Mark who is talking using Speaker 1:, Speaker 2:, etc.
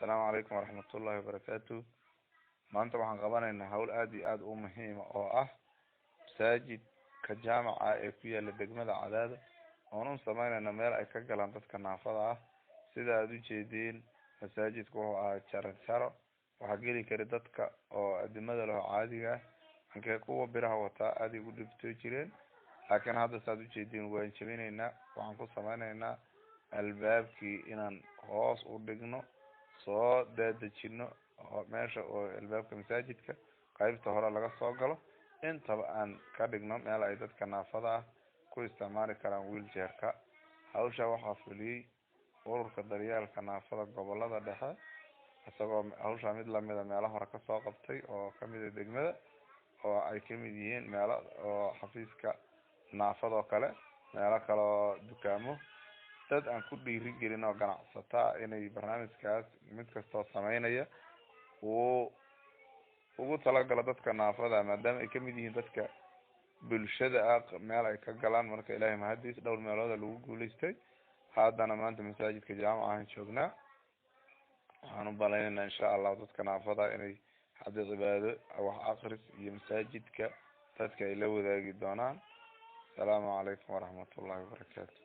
Speaker 1: Asalaamu calaykum waraxmatullahi wabarakaatu. Maanta waxaan qabanaynaa hawl aada iyo aada u muhiima oo ah masaajidka jaamaca ee ku yaala degmada Cadaado, oon u sameynayna meel ay ka galaan dadka naafada ah. Sida aada ujeediin, masaajidku wuxuu ahaa jaran jaro. Waxaa geli kara dadka oo adimada leho caadiga ah, ankee kuwa biraha wataa aada ay ugu dhibtoo jireen. Laakiin hadda saad ujeediin, waan jebinaynaa. Waxaan ku sameyneynaa albaabkii inaan hoos u dhigno, soo daadejino meesha oo albaabka masaajidka qaybta hore laga soo galo, intaba aan ka dhigno meel ay dadka naafada ah ku isticmaali karaan wheelchair-ka. Hawsha waxaa fuliyey Ururka Daryeelka Naafada Gobolada Dhexe, isagoo hawshaa mid lamida meelo hore kasoo qabtay oo kamid a degmada, oo ay kamid yihiin meelo oo xafiiska naafada oo kale, meelo kale oo dukaamo, dad aan ku dhiirigelin oo ganacsataa inay barnaamijkaas mid kastoo sameynaya uu ugu talagalo dadka naafada, maadaama ay kamid yihiin dadka bulshada ah, meel ay ka galaan. Marka Ilaahay mahadiis, dhowr meelooda lagu guulaystay. Haddana maanta masaajidka jaamaca ahaan joognaa. Waxaan u balaynaynaa, insha Allahu, dadka naafada inay hadda cibaado, wax akris iyo masaajidka dadka ay la wadaagi doonaan. Asalaamu calaykum waraxmatullahi wabarakaatu.